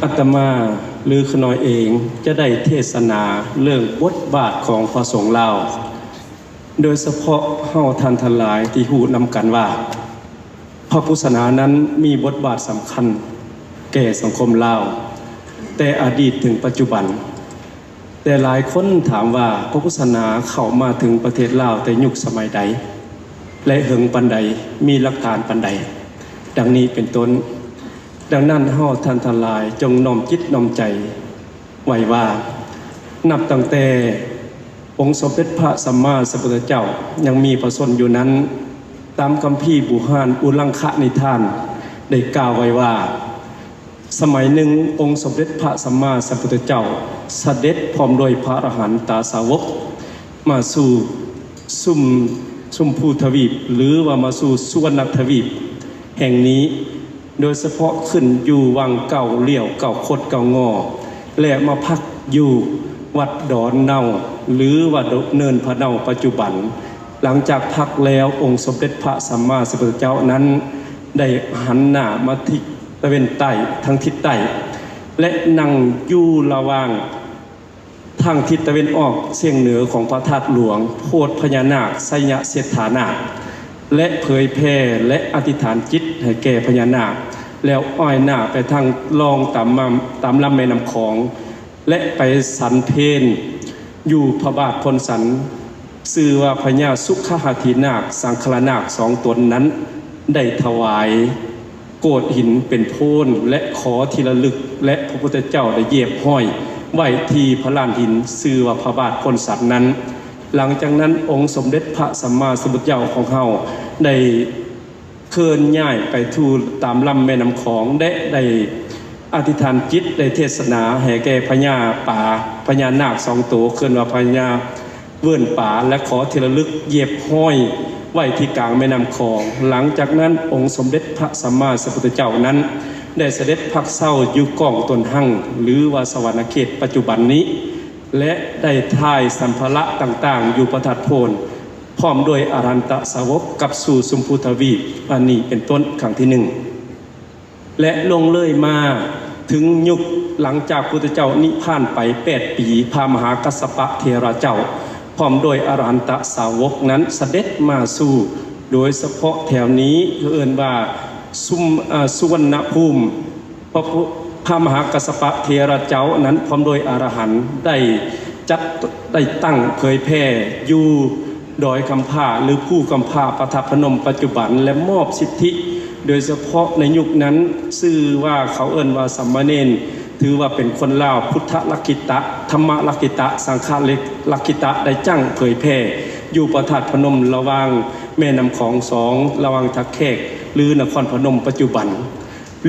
ອາດຕະມາ ຫຼື ຂະນ້ອຍເອງ ຈະໄດ້ເທດສະໜາເລື່ອງບົດບາດຂອງພະສົງລາວ, ໂດຍສະເພາະເຮົາທ່ານທັງຫຼາຍທີ່ຮູ້ນຳກັນວ່າ ພະພຸດທະສາສະໜານັ້ນມີບົດບາດສຳຄັນແກ່ສັງຄົມລາວ ແຕ່ອະດີດເຖິງປັດຈຸບັນ. ແຕ່ຫຼາຍຄົນຖາມວ່າ ພະພຸດທະສາສະໜາເຂົ້າມາເຖິງປະເທດລາວແຕ່ຍຸກສະໄໝໃດ ແລະ ເຫິງປານໃດ, ມີຫຼັກຖານປານໃດ, ດັ່ງນີ້ເປັນຕົ້ນ. ດັ່ງນັ້ນ ເຮົາທ່ານທັງຫຼາຍຈົ່ງນ້ອມຈິດນ້ອມໃຈໄວ້ວ່າ ນັບຕັ້ງແຕ່ອົງສົມເດັດພະສຳມາສຳພຸດທະເຈົ້າຍັງມີພະຊົນຢູ່ນັ້ນ, ຕາມຄຳພີບູຮານອຸລັງຄະນິທານໄດ້ກ່າວໄວ້ວ່າ ສະໄໝໜຶ່ງ ອົງສົມເດັດພະສຳມາສຳພຸດທະເຈົ້າສະເດັດພ້ອມດ້ວຍພະອະລະຫັນຕາສາວົກມາສູ່ຊຸມ ຊຸມພູທະວີບ ຫຼື ວ່າມາສູ່ສຸວັນນະທະວີບແຫ່ງນີ້, ໂດຍສະເພາະຂຶ້ນຢູ່ວັງເກົ້າລ້ຽວ ເກົ້າຄົດ ເກົ້າງໍ ແລະ ມາພັກຢູ່ວັດດອນເນົາ ຫຼື ວ່າເນີນພະເນົາປັດຈຸບັນ. ຫຼັງຈາກພັກແລ້ວ, ອົງສົມເດັດພະສຳມາສຳພຸດທະເຈົ້ານັ້ນ ໄດ້ຫັນໜ້າມາທິດຕາເວັນໃຕ້ ທາງທິດໃຕ້ ແລະ ນັ່ງຢູ່ລະຫວ່າງທາງທິດຕາເວັນອອກສຽງເໜືອຂອງພະທາດຫຼວງໂພດພະຍານາກໄຊຍະເສດຖານາກ ແລະ ເຜີຍແຜ່ ແລະ ອະທິຖານຈິດໃຫ້ແກ່ພະຍານາກ, ແລ້ວອ້ອຍໜ້າໄປທາງລ່ອງຕາມ ຕາມລຳແມ່ນ້ຳຂອງ ແລະ ໄປສັນເພນຢູ່ພະບາດໂພນສັນ, ຊື່ວ່າພະຍາສຸຂະຫາຖີນາກ ສັງຄະລານາກສອງຕົນນັ້ນ ໄດ້ຖວາຍໂກດຫີນເປັນໂພນ ແລະ ຂໍທີ່ລະລຶກ ແລະ ພະພຸດທະເຈົ້າໄດ້ຢຽບຫ້ອຍໄວ້ທີ່ພະລານຫີນ ຊື່ວ່າພະບາດໂພນສັນນັ້ນ. ຫຼັງຈາກນັ້ນ ອົງສົມເດັດພະສຳມາສຳພຸດທະເຈົ້າຂອງເຮົາໄດ້ ເຄື່ອນຍ້າຍໄປສູ່ຕາມລຳແມ່ນ້ຳຂອງ ແລະ ໄດ້ອະທິຖານຈິດ ໄດ້ເທດສະໜາໃຫ້ແກ່ພະຍາປາ ພະຍານາກສອງໂຕ ເອີ້ນວ່າພະຍາເວີນປາ ແລະ ຂໍທີ່ລະລຶກຢຽບຫ້ອຍໄວ້ທີ່ກາງແມ່ນ້ຳຂອງ. ຫຼັງຈາກນັ້ນ ອົງສົມເດັດພະສຳມາສຳພຸດທະເຈົ້ານັ້ນ ໄດ້ສະເດັດພັກເຊົາຢູ່ກ້ອງຕົ້ນຮັງ ຫຼື ວ່າສະຫວັນນະເຂດປັດຈຸບັນນີ້ ແລະ ໄດ້ຖ່າຍສຳພາລະຕ່າງໆຢູ່ພະທາດໂພນ ພ້ອມດ້ວຍອະລະຫັນຕະສາວົກກັບສູ່ຊົມພູທະວີບ ອັນນີ້ເປັນຕົ້ນ ຄັ້ງທີໜຶ່ງ ແລະ ລົງເລີຍມາເຖິງຍຸກຫຼັງຈາກພຸດທະເຈົ້ານິພານໄປແປດປີ, ພະມະຫາກັດສະປະເຖລະເຈົ້າ ພ້ອມດ້ວຍອະລະຫັນຕະສາວົກນັ້ນສະເດັດມາສູ່ ໂດຍສະເພາະແຖວນີ້ເອີ້ນວ່າ ຊຸມ ເອີ ສຸວັນນະພູມ. ພະ ພະມະຫາກັດສະປະເຖລະເຈົ້ານັ້ນ ພ້ອມດ້ວຍອະລະຫັນ ໄດ້ຈັດ ໄດ້ຕັ້ງເຜີຍແຜ່ຢູ່ດອຍຄຳພ້າ ຫຼື ພູຄຳພ້າ ພະທາດພະນົມປັດຈຸບັນ ແລະ ມອບສິດທິ ໂດຍສະເພາະໃນຍຸກນັ້ນ ຊື່ວ່າເຂົາເອີ້ນວ່າສາມະເນນ ຖືວ່າເປັນຄົນລາວ ພຸດທະລັກຂິຕະ ທຳມະລັກຂິຕະ ສັງຄະລັກຂິຕະ ໄດ້ຈ້າງເຜີຍແຜ່ຢູ່ພະທາດພະນົມ ລະຫວ່າງແມ່ນ້ຳຂອງສອງ ລະຫວ່າງທ່າແຂກ ຫຼື ນະຄອນພະນົມປັດຈຸບັນ.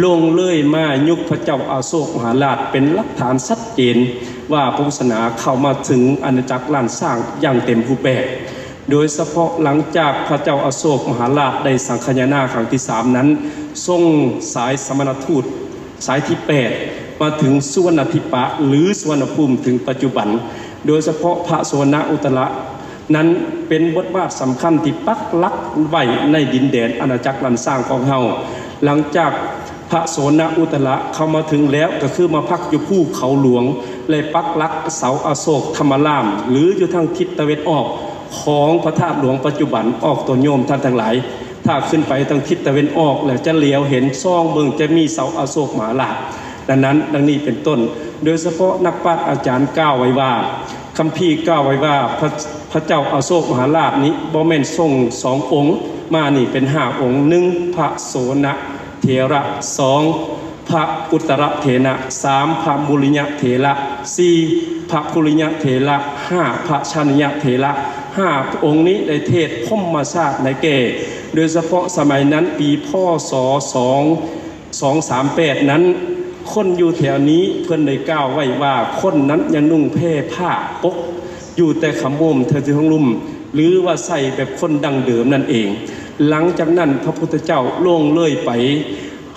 ລົງເລີຍມາຍຸກພະເຈົ້າອະໂສກມະຫາລາດ ເປັນຫຼັກຖານຊັດເຈນວ່າ ພະພຸດທະສາສະໜາເຂົ້າມາເຖິງອານາຈັກລ້ານຊ້າງຢ່າງເຕັມຮູບແບບ, ໂດຍສະເພາະຫຼັງຈາກພະເຈົ້າອະໂສກມະຫາລາດໄດ້ສັງຄະຍານາຄັ້ງທີສາມນັ້ນ ສົ່ງສາຍສະມະນະທູດສາຍທີແປດ ມາເຖິງສຸວັນນະທິປະ ຫຼື ສຸວັນນະພູມ ເຖິງປັດຈຸບັນ, ໂດຍສະເພາະພະໂສນະອຸດຕະລະ ນັ້ນເປັນບົດບາດສຳຄັນທີ່ປັກຫຼັກໄວ້ໃນດິນແດນອານາຈັກລ້ານຊ້າງຂອງເຮົາ. ຫຼັງຈາກພະໂສນະອຸດຕະລະເຂົ້າມາເຖິງແລ້ວ ກໍຄືມາພັກຢູ່ພູເຂົາຫຼວງ ແລະ ປັກຫຼັກເສົາອະໂສກທຳມະລາມ ຫຼື ຢູ່ທາງທິດຕາເວັນອອກຂອງພະທາດຫຼວງປັດຈຸບັນ ອອກຕົນໂຍມທ່ານທັງຫຼາຍ. ຖ້າຂຶ້ນໄປທາງທິດຕາເວັນອອກແລ້ວ ຈະຫຼຽວເຫັນ ສ່ອງເບິ່ງ ຈະມີເສົາອະໂສກມະຫາລາດ. ດັ່ງນັ້ນ ດັ່ງນີ້ເປັນຕົ້ນ, ໂດຍສະເພາະນັກປາດອາຈານກ່າວໄວ້ວ່າ ຄຳພີກ່າວໄວ້ວ່າ ພະ ພະເຈົ້າອະໂສກມະຫາລາດນີ້ບໍ່ແມ່ນຊົງສອງອົງມານີ້ເປັນຫ້າອົງ, ໜຶ່ງ ພະໂສນະເຖລະ, ສອງ ພະອຸດຕະລະເຖລະ, ສາມ ພະມຸລິຍະເຖລະ, ສີ່ ພະຄຸລິຍະເຖລະ, ຫ້າ ພະຊານິຍະເຖລະ. ຫ້າອົງນີ້ໄດ້ເທດພົມມະຊາດໃຫ້ແກ່ ໂດຍສະເພາະສະໄໝນັ້ນ ປີ ພ.ສ. ສອງ ສອງສາມແປດນັ້ນ ຄົນຢູ່ແຖວນີ້ເພິ່ນໄດ້ກ່າວໄວ້ວ່າ ຄົນນັ້ນຍັງນຸ່ງແພຜ້າປົກຢູ່ແຕ່ຂະໂມມເທິງເທິງລຸ່ມ ຫຼືວ່າໃສ່ແບບຄົນດັ້ງເດີມນັ້ນເອງ. ຫຼັງຈາກນັ້ນ ພະພຸດທະເຈົ້າລ່ວງເລີຍໄປ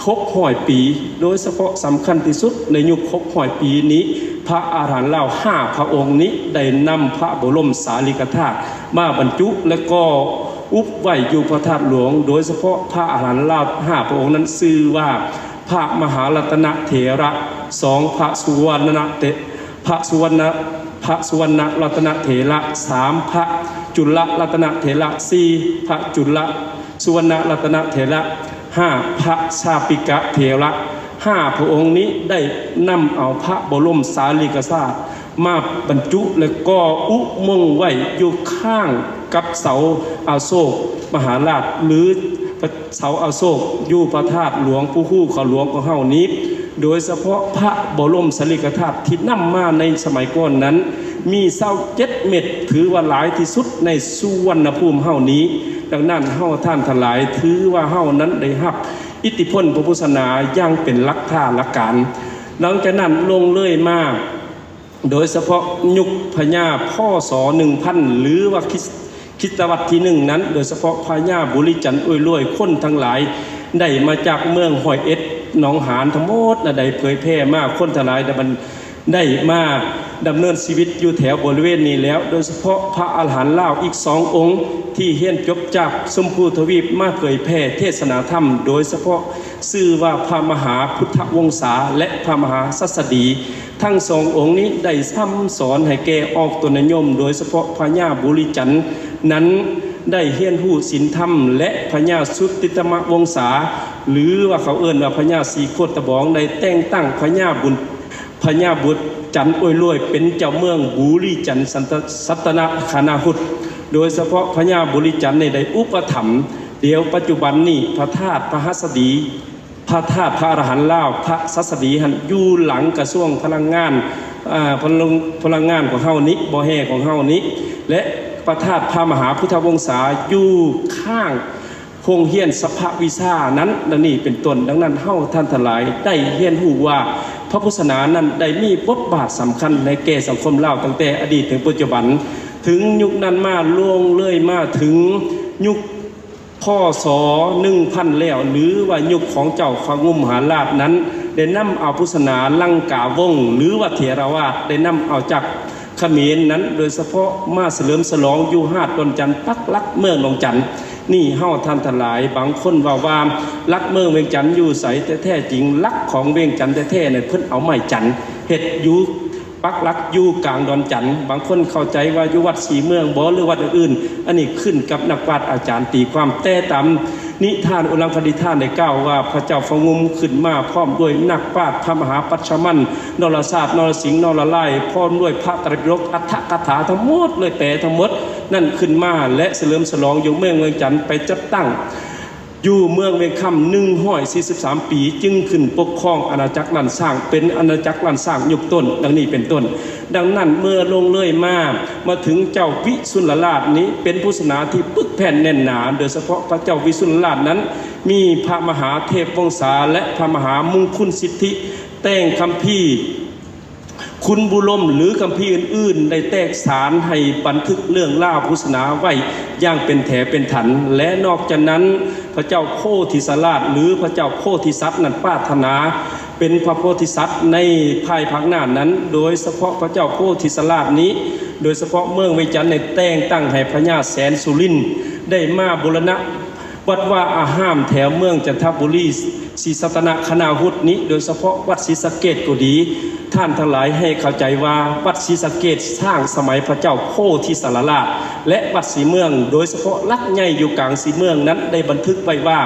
ຫົກຮ້ອຍປີ, ໂດຍສະເພາະສຳຄັນທີ່ສຸດໃນຍຸກຫົກຮ້ອຍປີນີ້ ພະອະລະຫັນລາວຫ້າພະອົງນີ້ໄດ້ນຳພະບໍລົມສາລີກະທາດມາບັນຈຸ ແລະ ກໍອຸບໄວ້ຢູ່ພະທາດຫຼວງ, ໂດຍສະເພາະພະອະລະຫັນລາວຫ້າພະອົງນັ້ນຊື່ວ່າ ພະມະຫາລັດຕະນະເຖລະ, ສອງ ພະສຸວັນນະເຖ ພະສຸວັນນະ ພະສຸວັນນະລັດຕະນະເຖລະ, ສາມ ພະຈຸລະລັດຕະນະເຖລະ, ສີ່ ພະຈຸລະສຸວັນນະລັດຕະນະເຖລະ, ຫ້າ ພະຊາປິກະເຖລະ. ຫ້າພະອົງນີ້ໄດ້ນຳເອົາພະບໍລົມສາລີລະກະທາດມາບັນຈຸ ແລະ ກໍ່ອຸໂມງໄວ້ຢູ່ຂ້າງກັບເສົາອະໂສກມະຫາລາດ ຫຼື ເສົາອະໂສກຢູ່ພະທາດຫຼວງປູ່ຄູເຂົາຫຼວງຂອງເຮົານີ້, ໂດຍສະເພາະພະບໍລົມສາລີລະກະທາດທີ່ນຳມາໃນສະໄໝກ່ອນນັ້ນ ມີຊາວເຈັດເມັດ, ຖືວ່າຫຼາຍທີ່ສຸດໃນສຸວັນນະພູມເຮົານີ້. ດັ່ງນັ້ນ ເຮົາທ່ານທັງຫຼາຍ ຖືວ່າເຮົານັ້ນໄດ້ຮັບອິດທິພົນພະພຸດທະສາສະໜາຢ່າງເປັນຫຼັກທ່າຫຼັກການ. ຫຼັງຈາກນັ້ນລົງເລີຍມາ ໂດຍສະເພາະຍຸກພະຍາ ພ.ສ. ໜຶ່ງພັນ ຫຼືວ່າຄຣິສ ຄຣິສຕະວັດທີໜຶ່ງນັ້ນ, ໂດຍສະເພາະພະຍາບຸລິຈັນ ອວຍລວຍ, ຄົນທັງຫຼາຍໄດ້ມາຈາກເມືອງຮ້ອຍເອັດ ໜອງຫານ ທັງໝົດນະ ໄດ້ເຜີຍແຜ່ມາ, ຄົນທັງຫຼາຍໄດ້ບັນ ໄດ້ມາດຳເນີນຊີວິດຢູ່ແຖວບໍລິເວນນີ້ແລ້ວ, ໂດຍສະເພາະພະອະລະຫັນລາວອີກສອງອົງທີ່ຮຽນຈົບຈາກຊົມພູທະວີບມາເຜີຍແຜ່ເທດສະໜາທຳ, ໂດຍສະເພາະຊື່ວ່າພະມະຫາພຸດທະວົງສາ ແລະ ພະມະຫາສັດສະດີ. ທັງສອງອົງນີ້ໄດ້ຊ່ຳສອນໃຫ້ແກ່ອອກຕົນຍາດໂຍມ, ໂດຍສະເພາະພະຍາບຸລິຈັນນັ້ນໄດ້ຮຽນຮູ້ສິນທຳ ແລະ ພະຍາສຸຕິຕະມະວົງສາ ຫຼືວ່າເຂົາເອີ້ນວ່າພະຍາສີໂຄດຕະບອງ ໄດ້ແຕ່ງຕັ້ງພະຍາບຸນ ພະຍາບຸດຈັນອວຍລວຍເປັນເຈົ້າເມືອງບຸລິຈັນສັດຕະ ສັດຕະນະຄະນາຫຸດ, ໂດຍສະເພາະພະຍາບຸລິຈັນນີ້ໄດ້ອຸປະຖຳ, ດຽວປັດຈຸບັນນີ້ພະທາດພະຫັດສະດີ ພະທາດພະອະລະຫັນລາວ ພະສັດສະດີຫັ້ນ ຢູ່ຫຼັງກະຊວງພະລັງງານ ອາ ພະລັງ ພະລັງງານຂອງເຮົານີ້ ບໍ່ແຮ່ຂອງເຮົານີ້ ແລະ ພະທາດພະມະຫາພຸດທະວົງສາຢູ່ຂ້າງໂຮງຮຽນສັບພະວິຊານັ້ນ ດັ່ງນີ້ເປັນຕົ້ນ. ດັ່ງນັ້ນ ເຮົາທ່ານທັງຫຼາຍໄດ້ຮຽນຮູ້ວ່າ ພະພຸດທະສາສະໜານັ້ນໄດ້ມີບົດບາດສຳຄັນໃນແກ່ສັງຄົມລາວ ຕັ້ງແຕ່ອະດີດເຖິງປັດຈຸບັນ, ເຖິງຍຸກນັ້ນມາ ລ່ວງເລີຍມາເຖິງຍຸກ ພ.ສ. ໜຶ່ງພັນ ແລ້ວ ຫຼືວ່າຍຸກຂອງເຈົ້າພະງຸມມະຫາລາດນັ້ນ ໄດ້ນຳເອົາພຸດທະສາສະໜາລັງກາວົງ ຫຼືວ່າເຖລະວາດ ໄດ້ນຳເອົາຈາກຂະເໝນນັ້ນ ໂດຍສະເພາະມາສະເຫຼີມສະຫຼອງຢູ່ຫາດດອນຈັນ ປັກຫຼັກເມືອງດອນຈັນນີ້. ເຮົາທ່ານທັງຫຼາຍ ບາງຄົນເວົ້າວ່າ ຫຼັກເມືອງວຽງຈັນຢູ່ໃສ? ແຕ່ແທ້ຈິງ ຫຼັກຂອງວຽງຈັນແທ້ໆນັ້ນ ເພິ່ນເອົາໄມ້ຈັນເຮັດຢູ່ ປັກຫຼັກຢູ່ກາງດອນຈັນ, ບາງຄົນເຂົ້າໃຈວ່າຢູ່ວັດສີເມືອງບໍ ຫຼືວັດອື່ນໆ, ອັນນີ້ຂຶ້ນກັບນັກປາດອາຈານຕີຄວາມ. ແຕ່ຕາມນິທານອຸລັງຄະດີທານໄດ້ກ່າວວ່າ ພະເຈົ້າພະງຸມຂຶ້ນມາພ້ອມດ້ວຍນັກປາດພະມະຫາປັດຊະມັນ ນອລະຊາດ ນອລະສິງ ນອລະລາຍ ພ້ອມດ້ວຍພະໄຕຣປິໂດກ ອັດຖະກະຖາທັງໝົດເລີຍ ແປທັງໝົດນັ້ນຂຶ້ນມາ ແລະ ສະເຫຼີມສະຫຼອງຢູ່ເມືອງວຽງຈັນ ໄປຈັດຕັ້ງ ຢູ່ເມືອງວຽງຄຳ ໜຶ່ງຮ້ອຍສີ່ສິບສາມປີ ຈຶ່ງຂຶ້ນປົກຄອງອານາຈັກລ້ານຊ້າງ ເປັນອານາຈັກລ້ານຊ້າງຍຸກຕົ້ນ ດັ່ງນີ້ເປັນຕົ້ນ. ດັ່ງນັ້ນ ເມື່ອລ່ວງເລີຍມາ ມາເຖິງເຈົ້າວິສຸນລະລາດນີ້ ເປັນຜູ້ສາສະໜາທີ່ປຶກແຜ່ນແໜ້ນໜາ, ໂດຍສະເພາະພະເຈົ້າວິສຸນລະລາດນັ້ນ ມີພະມະຫາເທບວົງສາ ແລະ ພະມະຫາມຸງຄຸນສິດທິ ແຕ່ງຄຳພີ ຄຸນບູລົມ ຫຼື ຄຳພີອື່ນໆ ໄດ້ແຕກສານໃຫ້ບັນທຶກເລື່ອງລາວພຸດທະສາສະໜາໄວ້ຢ່າງເປັນແຖວເປັນຖັນ ແລະ ນອກຈາກນັ້ນ ພະເຈົ້າໂພທິສາລາດ ຫຼື ພະເຈົ້າໂພທິສັດນັ້ນປາດຖະໜາເປັນພະໂພທິສັດໃນພາຍພາກໜ້ານັ້ນ, ໂດຍສະເພາະພະເຈົ້າໂພທິສາລາດນີ້ ໂດຍສະເພາະເມືອງວຽງຈັນໄດ້ແຕ່ງຕັ້ງໃຫ້ພະຍາແສນສຸລິນ ໄດ້ມາບູລະນະ ວັດວາອາຮາມແຖວເມືອງຈັນທະບູລີ ສີສັດຕະນະຄະນາຫຸດນີ້ ໂດຍສະເພາະວັດສີສະເກດກໍດີ, ທ່ານທັງຫຼາຍໃຫ້ເຂົ້າໃຈວ່າ ວັດສີສະເກດສ້າງສະໄໝພະເຈົ້າໂພທິສາລະລາດ ແລະ ວັດສີເມືອງ, ໂດຍສະເພາະຫຼັກໃຫຍ່ຢູ່ກາງສີເມືອງນັ້ນໄດ້ບັນທຶກໄວ້ວ່າ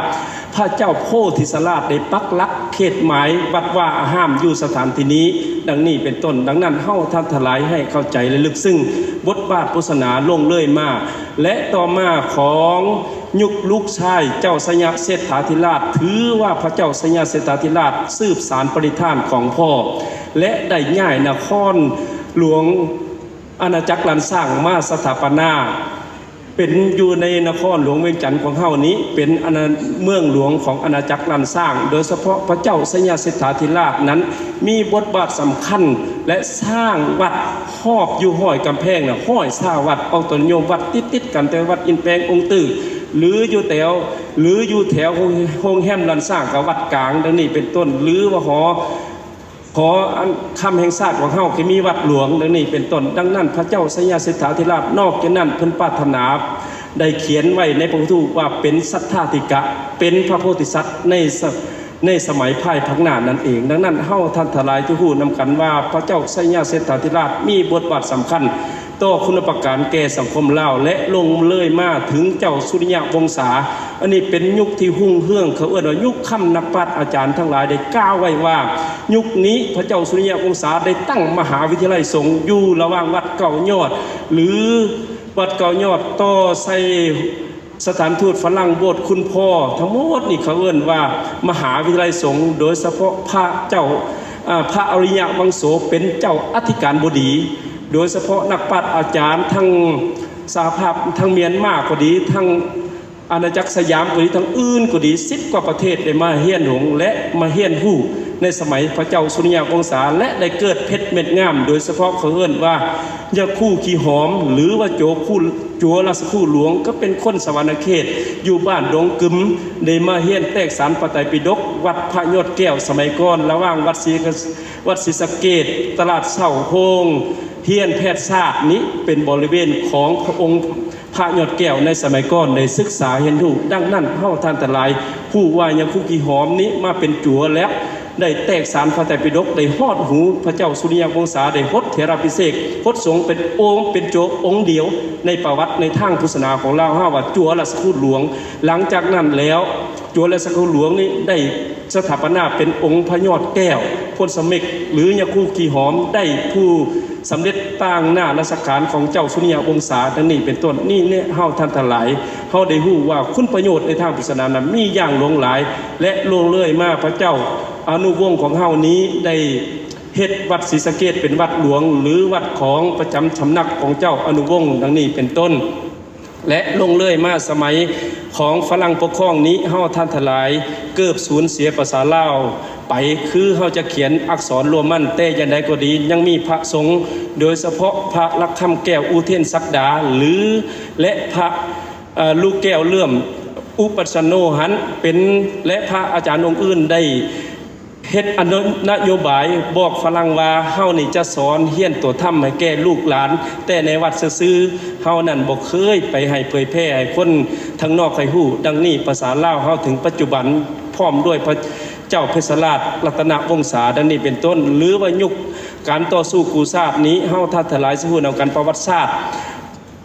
ພະເຈົ້າໂພທິສາລາດໄດ້ປັກຫຼັກເຂດໝາຍວັດວາອາຮາມຢູ່ສະຖານທີ່ນີ້ ດັ່ງນີ້ເປັນຕົ້ນ. ດັ່ງນັ້ນ ເຮົາທ່ານທັງຫຼາຍໃຫ້ເຂົ້າໃຈ ແລະ ລຶກຊຶ້ງບົດບາດພຸດທະສາສະໜາລ່ວງເລີຍມາ ແລະ ຕໍ່ມາຂອງ ຍຸກລູກຊາຍເຈົ້າໄຊຍະເສດຖາທິລາດ, ຖືວ່າພະເຈົ້າໄຊຍະເສດຖາທິລາດສືບສານປະນິທານຂອງພໍ່ ແລະ ໄດ້ຍ້າຍນະຄອນຫຼວງອານາຈັກລ້ານຊ້າງມາສະຖາປະນາ ເປັນຢູ່ໃນນະຄອນຫຼວງວຽງຈັນຂອງເຮົານີ້ ເປັນອານາ ເມືອງຫຼວງຂອງອານາຈັກລ້ານຊ້າງ, ໂດຍສະເພາະພະເຈົ້າໄຊຍະເສດຖາທິລາດນັ້ນ ມີບົດບາດສຳຄັນ ແລະ ສ້າງວັດຮອບຢູ່ຮ້ອຍກຳແພງນະ ຮ້ອຍຊາວວັດ ອອກຕົນຍາດໂຍມວັດຕິດໆກັນ ແຕ່ວັດອິນແປງອົງຕື້ ຫຼື ຢູ່ແຖວ ຫຼື ຢູ່ແຖວໂຮງ ໂຮງແຮມລ້ານຊ້າງ ກະວັດກາງ ດັ່ງນີ້ເປັນຕົ້ນ ຫຼືວ່າຫໍ ຫໍອັນຄຳແຫ່ງຊາດຂອງເຮົາ ກະມີວັດຫຼວງ ດັ່ງນີ້ເປັນຕົ້ນ. ດັ່ງນັ້ນ ພະເຈົ້າໄຊຍະເສດຖາທິລາດ ນອກຈາກນັ້ນ ເພິ່ນປາດຖະໜາ ໄດ້ຂຽນໄວ້ໃນພະພຸດທະຮູບວ່າເປັນສັດຖາທິກະ ເປັນພະໂພທິສັດໃນສະ ໃນສະໄໝພາຍພາກໜ້ານັ້ນເອງ. ດັ່ງນັ້ນ ເຮົາທ່ານທັງຫຼາຍຈະຮູ້ນຳກັນວ່າ ພະເຈົ້າໄຊຍະເສດຖາທິລາດມີບົດບາດສຳຄັນຕໍ່ຄຸນນະປະການແກ່ສັງຄົມລາວ ແລະ ລົງເລີຍມາເຖິງເຈົ້າສຸລິຍະວົງສາ. ອັນນີ້ເປັນຍຸກທີ່ຮຸ່ງເຮືອງ, ເຂົາເອີ້ນວ່າຍຸກຄຳ. ນັກປາດອາຈານທັງຫຼາຍໄດ້ກ່າວໄວ້ວ່າ ຍຸກນີ້ພະເຈົ້າສຸລິຍະວົງສາໄດ້ຕັ້ງມະຫາວິທະຍາໄລສົງຢູ່ລະຫວ່າງວັດເກົ້າຍອດ ຫຼື ວັດເກົ້າຍອດຕໍ່ໃສ່ ສະຖານທູດຝຣັ່ງໂບດຄຸນພໍ່. ທັງໝົດນີ້ເຂົາເອີ້ນວ່າມະຫາວິທະຍາໄລສົງ, ໂດຍສະເພາະພະເຈົ້າ ອາ ພະອະລິຍະວັງໂສເປັນເຈົ້າອະທິການບໍດີ, ໂດຍສະເພາະນັກປາດອາຈານທັງສະຫະພາບ ທັງມຽນມາກໍດີ, ທັງອານາຈັກສະຫຍາມກໍດີ, ທັງອື່ນກໍດີ, ສິບກວ່າປະເທດໄດ້ມາຮຽນຮູ້ ແລະ ມາຮຽນຮູ້ໃນສະໄໝພະເຈົ້າສຸລິຍະວົງສາ ແລະ ໄດ້ເກີດເພັດເມັດງາມ, ໂດຍສະເພາະເຂົາເອີ້ນວ່າ ຍະຄູຂີ້ຫອມ ຫຼືວ່າໂຈຄູ ຈົວລາຊະຄູຫຼວງ ກໍເປັນຄົນສະຫວັນນະເຂດ ຢູ່ບ້ານດົງກຶມ ໄດ້ມາຮຽນແຕກສານພະໄຕປິດົກ ວັດພະຍອດແກ້ວສະໄໝກ່ອນ ລະຫວ່າງວັດສີ ວັດສີສະເກດ, ຕະຫຼາດເຊົ້າ, ໂຮງຮຽນແພດສາດນີ້ ເປັນບໍລິເວນຂອງພະອົງພະຍອດແກ້ວໃນສະໄໝກ່ອນ ໄດ້ສຶກສາຮຽນຮູ້. ດັ່ງນັ້ນ ເຮົາທ່ານທັງຫຼາຍຮູ້ວ່າ ຍະຄູຂີ້ຫອມນີ້ມາເປັນຈົວແລ້ວ ໄດ້ແຕກສານພະໄຕປິດົກ ໄດ້ຮອດຫູພະເຈົ້າສຸລິຍະວົງສາ, ໄດ້ຫົດເຖລາພິເສກ ຫົດສົງເປັນອົງ ເປັນໂຈອົງດຽວໃນປະຫວັດໃນທາງພຸດສາສະໜາຂອງລາວເຮົາວ່າ ຈົວລາຊະຄູຫຼວງ. ຫຼັງຈາກນັ້ນແລ້ວ ຈົວລາຊະຄູຫຼວງນີ້ໄດ້ສະຖາປະນາເປັນອົງພະຍອດແກ້ວພົນສະເມັກ ຫຼື ຍະຄູຂີ້ຫອມ ໄດ້ຜູ້ສຳເລັດຕາງໜ້າລາຊະການຂອງເຈົ້າສຸລິຍະວົງສາ ດັ່ງນີ້ເປັນຕົ້ນ. ນີ້ແນ່ ເຮົາທ່ານທັງຫຼາຍ ເຮົາໄດ້ຮູ້ວ່າຄຸນປະໂຫຍດໃນທາງພຸດສາສະໜານັ້ນມີຢ່າງຫຼວງຫຼາຍ ແລະ ລ່ວງເລີຍມາ ພະເຈົ້າອະນຸວົງຂອງເຮົານີ້ໄດ້ເຮັດວັດສີສະເກດເປັນວັດຫຼວງ ຫຼື ວັດຂອງປະຈຳສຳນັກຂອງເຈົ້າອະນຸວົງ ດັ່ງນີ້ເປັນຕົ້ນ. ແລະ ລົງເລີຍມາສະໄໝຂອງຝຣັ່ງປົກຄອງນີ້ ເຮົາທ່ານທັງຫຼາຍເກືອບສູນເສຍພາສາລາວໄປ, ຄືເຮົາຈະຂຽນອັກສອນໂຣມັນ, ແຕ່ຢ່າງໃດກໍດີ ຍັງມີພະສົງ ໂດຍສະເພາະພະລະຄຳແກ້ວອຸເທນສັກດາ ຫຼື ແລະ ພະ ເອີ ລູກແກ້ວເຫຼື້ອມອຸປັດສະໂນຫັ້ນເປັນ ແລະ ພະອາຈານອົງອື່ນໄດ້ເຮັດອະນຸ ນະໂຍບາຍບອກຝຣັ່ງວ່າ ເຮົານີ້ຈະສອນຮຽນຕົວທຳໃຫ້ແກ່ລູກຫຼານແຕ່ໃນວັດຊື່ໆ, ເຮົານັ້ນບໍ່ເຄີຍໄປໃຫ້ເຜີຍແຜ່ໃຫ້ຄົນທາງນອກໃຫ້ຮູ້. ດັ່ງນີ້ ພາສາລາວເຮົາເຖິງປັດຈຸບັນ ພ້ອມດ້ວຍພະເຈົ້າເພັດຊະລາດລັດຕະນະວົງສາ ດັ່ງນີ້ເປັນຕົ້ນ. ຫຼືວ່າຍຸກການຕໍ່ສູ້ກູ້ຊາດນີ້ ເຮົາທ່ານທັງຫຼາຍຊິຮູ້ນຳກັນປະຫວັດສາດ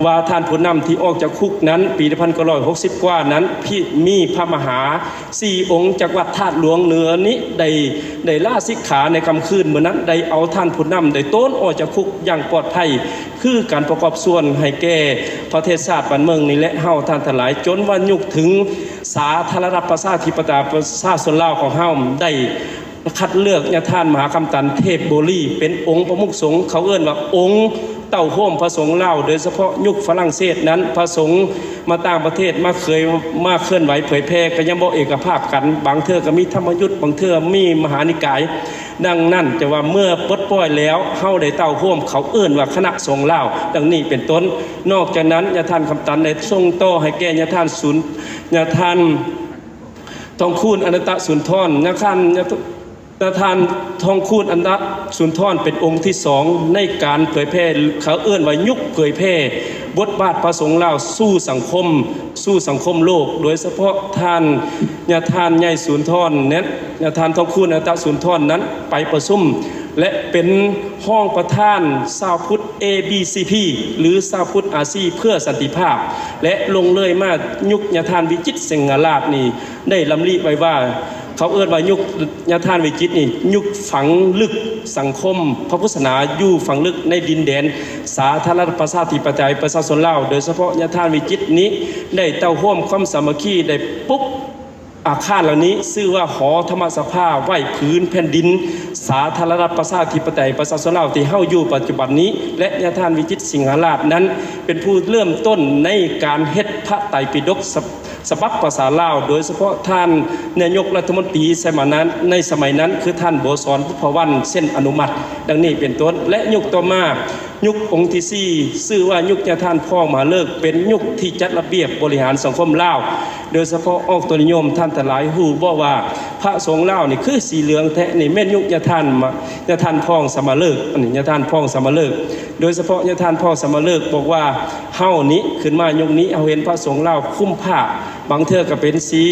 ວ່າທ່ານຜູ້ນຳທີ່ອອກຈາກຄຸກນັ້ນ ປີໜຶ່ງພັນເກົ້າຮ້ອຍຫົກສິບກວ່ານັ້ນ ມີພະມະຫາສີ່ອົງຈາກວັດທາດຫຼວງເໜືອນີ້ໄດ້ ໄດ້ລາສິກຂາໃນຄ່ຳຄືນມື້ນັ້ນ, ໄດ້ເອົາທ່ານຜູ້ນຳໄດ້ໂຕນອອກຈາກຄຸກຢ່າງປອດໄພ ຄືການປະກອບສ່ວນໃຫ້ແກ່ປະເທດຊາດບ້ານເມືອງນີ້ແຫຼະ ເຮົາທ່ານທັງຫຼາຍ, ຈົນວ່າຍຸກເຖິງສາທາລະນະລັດປະຊາທິປະໄຕປະຊາຊົນລາວຂອງເຮົາໄດ້ ຄັດເລືອກຍາທ່ານມະຫາຄຳຕັນ ເທບໂບລີ ເປັນອົງປະມຸກສົງ, ເຂົາເອີ້ນວ່າອົງເຕົ້າໂຮມພະສົງລາວ, ໂດຍສະເພາະຍຸກຝຣັ່ງເສດນັ້ນ ພະສົງມາຕ່າງປະເທດມາເຄີຍ ມາເຄື່ອນໄຫວເຜີຍແຜ່ ກໍຍັງບໍ່ເອກະພາບກັນ, ບາງເທື່ອກໍມີທຳມະຍຸດ, ບາງເທື່ອມີມະຫານິກາຍ. ດັ່ງນັ້ນ ຈະວ່າເມື່ອປົດປ່ອຍແລ້ວ ເຮົາໄດ້ເຕົ້າໂຮມ ເຂົາເອີ້ນວ່າຄະນະສົງລາວ ດັ່ງນີ້ເປັນຕົ້ນ. ນອກຈາກນັ້ນ ຍາທ່ານຄຳຕັນໄດ້ສົ່ງຕໍ່ໃຫ້ແກ່ຍາທ່ານສູນ ຍາທ່ານ ທອງຄູນ ອະນັນຕະສຸນທອນ ຍາທ່ານ ຍາທ່ານທອງຄູນ ອະນັນຕະສຸນທອນ ເປັນອົງທີສອງໃນການເຜີຍແຜ່, ເຂົາເອີ້ນວ່າຍຸກເຜີຍແຜ່ບົດບາດພະສົງລາວສູ່ສັງຄົມ, ສູ່ສັງຄົມໂລກ, ໂດຍສະເພາະທ່ານ ຍາທ່ານໃຫຍ່ສຸນທອນນັ້ນ, ຍາທ່ານທອງຄູນ ອະນັນຕະສຸນທອນນັ້ນ ໄປປະຊຸມ ແລະ ເປັນຮອງປະທານຊາວພຸດ ເອ ບີ ຊີ ພີ ຫຼື ຊາວພຸດອາຊີເພື່ອສັນຕິພາບ ແລະ ລົງເລີຍມາຍຸກຍາທ່ານວິຈິດ ສິງຫະລາດນີ້ ໄດ້ລຳລິໄວ້ວ່າ ເຂົາເອີ້ນວ່າຍຸກຍາທ່ານວິຈິດນີ້ ຍຸກຝັງເລິກສັງຄົມພະພຸດສາສະໜາຢູ່ຝັງເລິກໃນດິນແດນສາທາລະນະລັດປະຊາທິປະໄຕປະຊາຊົນລາວ, ໂດຍສະເພາະຍາທ່ານວິຈິດນີ້ໄດ້ເຕົ້າໂຮມຄວາມສາມັກຄີ ໄດ້ປຸກ ອາຄານເຫຼົ່ານີ້ຊື່ວ່າຫໍທຳມະສະພາ ໄວ້ພື້ນແຜ່ນດິນສາທາລະນະລັດປະຊາທິປະໄຕປະຊາຊົນລາວທີ່ເຮົາຢູ່ປັດຈຸບັນນີ້ ແລະ ຍາທ່ານວິຈິດ ສິງຫະລາດນັ້ນ ເປັນຜູ້ເລີ່ມຕົ້ນໃນການເຮັດພະໄຕປິດົກສະ ສະບັບພາສາລາວ, ໂດຍສະເພາະທ່ານນາຍົກລັດຖະມົນຕີສະໄໝນັ້ນ ໃນສະໄໝນັ້ນ ຄືທ່ານ ບົວສອນ ບຸບພະວັນ ເຊັນອະນຸມັດ ດັ່ງນີ້ເປັນຕົ້ນ. ແລະ ຍຸກຕໍ່ມາ ຍຸກອົງທີສີ່ ຊື່ວ່າຍຸກຍາທ່ານ ພອງ ມະຫາເລີກ ເປັນຍຸກທີ່ຈັດລະບຽບບໍລິຫານສັງຄົມລາວ ໂດຍສະເພາະອອກຕົວນິຍົມ. ທ່ານທັງຫຼາຍຮູ້ບໍ່ວ່າພະສົງລາວນີ້ຄືສີເຫຼືອງແທ້? ນີ້ແມ່ນຍຸກຍາທ່ານມະ ຍາທ່ານ ພອງ ສະມະເລີກ, ອັນນີ້ຍາທ່ານ ພອງ ສະມະເລີກ. ໂດຍສະເພາະຍາທ່ານ ພອງ ສະມະເລີກ ບອກວ່າ ເຮົານີ້ຂຶ້ນມາຍຸກນີ້ ເຮົາເຫັນພະສົງລາວຄຸມຜ້າ ບາງເທື່ອກໍເປັນສີ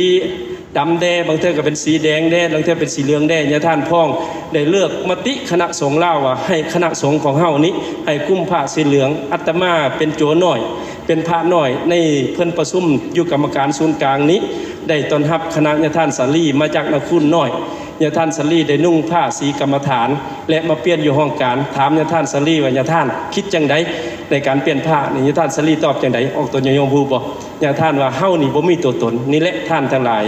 ດຳແດ່ ບາງເທື່ອກໍເປັນສີແດງແດ່ ບາງເທື່ອເປັນສີເຫຼືອງແດ່ ຍາທ່ານພ້ອງໄດ້ເລືອກມະຕິຄະນະສົງລາວວ່າ ໃຫ້ຄະນະສົງຂອງເຮົານີ້ ໃຫ້ກຸ້ມຜ້າສີເຫຼືອງ ອາດຕະມາເປັນໂຈນ້ອຍ ເປັນພະນ້ອຍ ໃນເພິ່ນປະຊຸມຢູ່ກຳມະການສູນກາງນີ້ ໄດ້ຕ້ອນຮັບຄະນະຍາທ່ານສາລີມາຈາກນະຄູນນ້ອຍ ຍາທ່ານສາລີໄດ້ນຸ່ງຜ້າສີກຳມະຖານ ແລະ ມາປ່ຽນຢູ່ຫ້ອງການ ຖາມຍາທ່ານສາລີວ່າ ຍາທ່ານຄິດຈັ່ງໃດໃນການປ່ຽນຜ້ານີ້ ຍາທ່ານສາລີຕອບຈັ່ງໃດ ອອກຕົນຍາດໂຍມຮູ້ບໍ່? ຍາທ່ານວ່າ ເຮົານີ້ບໍ່ມີຕົວຕົນ ນີ້ແຫຼະທ່ານທັງຫຼາຍ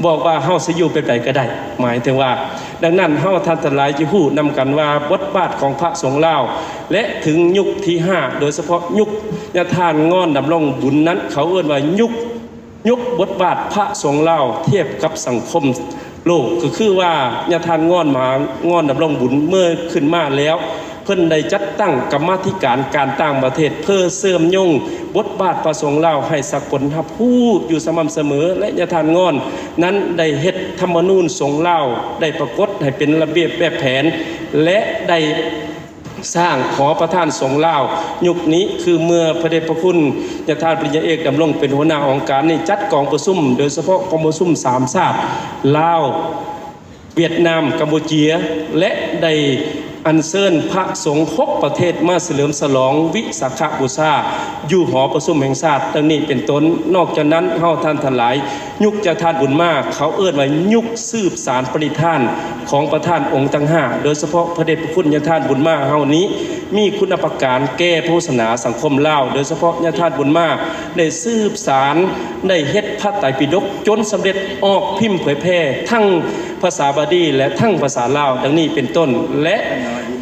ບອກວ່າເຮົາຊິຢູ່ແບບໃດກໍໄດ້ ໝາຍເຖິງວ່າ ດັ່ງນັ້ນເຮົາທ່ານທັງຫຼາຍຈະຮູ້ນຳກັນວ່າ ບົດບາດຂອງພະສົງລາວ ແລະ ເຖິງຍຸກທີຫ້າ ໂດຍສະເພາະຍຸກຍາທ່ານງອນດຳລົງບຸນນັ້ນ ເຂົາເອີ້ນວ່າຍຸກ ຍົກບົດບາດພະສົງລາວທຽບກັບສັງຄົມໂລກ ກໍຄືວ່າຍາທ່ານງອນມາ ງອນດຳລົງບຸນເມື່ອຂຶ້ນມາແລ້ວ ເພິ່ນໄດ້ຈັດຕັ້ງກຳມາທິການການຕ່າງປະເທດ ເພື່ອເຊື່ອມໂຍງບົດບາດພະສົງລາວໃຫ້ສາກົນຮັບຮູ້ຢູ່ສະໝ່ຳສະເໝີ ແລະ ຍາທ່ານງອນນັ້ນໄດ້ເຮັດທຳມະນູນສົງລາວ ໄດ້ປາກົດໃຫ້ເປັນລະບຽບແບບແຜນ ແລະ ໄດ້ ສ້າງຫໍປະທານສົງລາວຍຸກນີ້ ຄືເມື່ອພະເດດພະຄຸນຍາທ່ານປະລິນຍາເອກດຳລົງເປັນຫົວໜ້າອົງການນີ້ ຈັດກອງປະຊຸມ ໂດຍສະເພາະກອງປະຊຸມສາມຊາດ ລາວ, ຫວຽດນາມ, ກຳປູເຈຍ ແລະ ໄດ້ອັນເຊີນພະສົງຫົກປະເທດມາສະເຫຼີມສະຫຼອງວິສາຂະບູຊາ ຢູ່ຫໍປະຊຸມແຫ່ງຊາດ ດັ່ງນີ້ເປັນຕົ້ນ. ນອກຈາກນັ້ນ ເຮົາທ່ານທັງຫຼາຍ ຍຸກຈາກທ່ານບຸນມາ ເຂົາເອີ້ນວ່າຍຸກ ສືບສານປະນິທານຂອງປະທານອົງທັງຫ້າ ໂດຍສະເພາະພະເດດພະຄຸນຍາທ່ານບຸນມາເຮົານີ້ ມີຄຸນນະປະການແກ່ພະວາສະໜາສັງຄົມລາວ ໂດຍສະເພາະຍາທ່ານບຸນມາໄດ້ສືບສານ ໄດ້ເຮັດພະໄຕປິດົກຈົນສຳເລັດອອກພິມເຜີຍແຜ່ທັງພາສາບາລີ ແລະ ທັງພາສາລາວ ດັ່ງນີ້ເປັນຕົ້ນ ແລະ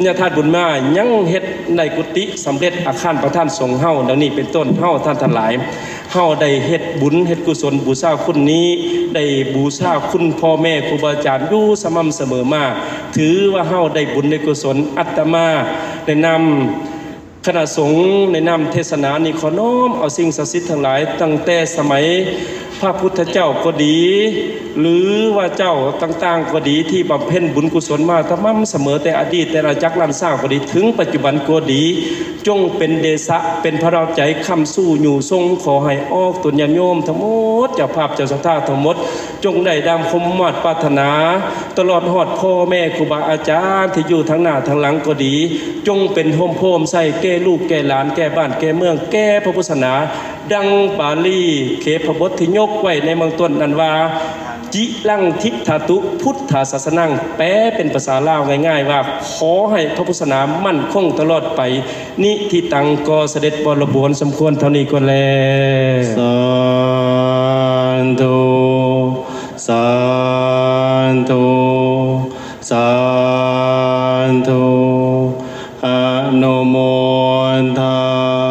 ຍາທ່ານບຸນມາຍັງເຮັດໄດ້ກຸຕິສຳເລັດອາຄານປະທານສົງເຮົາ ດັ່ງນີ້ເປັນຕົ້ນ. ເຮົາທ່ານທັງຫຼາຍ ເຮົາໄດ້ເຮັດບຸນເຮັດກຸສົນບູຊາຄຸນນີ້ ໄດ້ບູຊາຄຸນພໍ່ແມ່ຄູບາອາຈານຢູ່ສະໝ່ຳສະເໝີມາ ຖືວ່າເຮົາໄດ້ບຸນໄດ້ກຸສົນ. ອາດຕະມາໃນນາມຄະນະສົງ ໃນນາມເທດສະໜານີ້ ຂໍນ້ອມເອົາສິ່ງສັກສິດທັງຫຼາຍ ຕັ້ງແຕ່ສະໄໝພະພຸດທະເຈົ້າກໍດີ ຫຼືວ່າເຈົ້າຕ່າງໆກໍດີ ທີ່ບຳເພັນບຸນກຸສົນມາສະໝ່ຳສະເໝີ ແຕ່ອະດີດແຕ່ອານາຈັກລ້ານຊ້າກໍດີ ເຖິງປັດຈຸບັນກໍດີ ຈົ່ງເປັນເດຊະ ເປັນພະລາວໃຈຄ້ຳຊູຢູ່ຊົງ ຂໍໃຫ້ອອກຕົນຍາດໂຍມທັງໝົດ ເຈົ້າພາບເຈົ້າສັດທາທັງໝົດ ຈົ່ງໄດ້ດັ່ງຄວາມມາດປາດຖະໜາ ຕະຫຼອດຮອດພໍ່ແມ່ຄູບາອາຈານທີ່ຢູ່ທາງໜ້າທາງຫຼັງກໍດີ ຈົ່ງເປັນຮົ່ມໂພຮົ່ມໄຊແກ່ລູກແກ່ຫຼານ ແກ່ບ້ານແກ່ເມືອງ ແກ່ພະພຸດທະສາສະໜາ ດັ່ງບາລີເຂປະບົດທີ່ຍົກໄວ້ໃນເບື້ອງຕົ້ນນັ້ນວ່າ ຈິລັງທິທາຕຸ ພຸດທາສາສະນັງ ແປເປັນພາສາລາວງ່າຍໆວ່າ ຂໍໃຫ້ພະພຸດທະສາສະໜາໝັ້ນຄົງຕະຫຼອດໄປ ນິທິຕັງ. ກໍສະເດັດບໍລະບູນສົມຄວນເທົ່ານີ້ກ່ອນແລ. ສາທຸ ສາທຸ ສາທຸ ອະນຸໂມທາ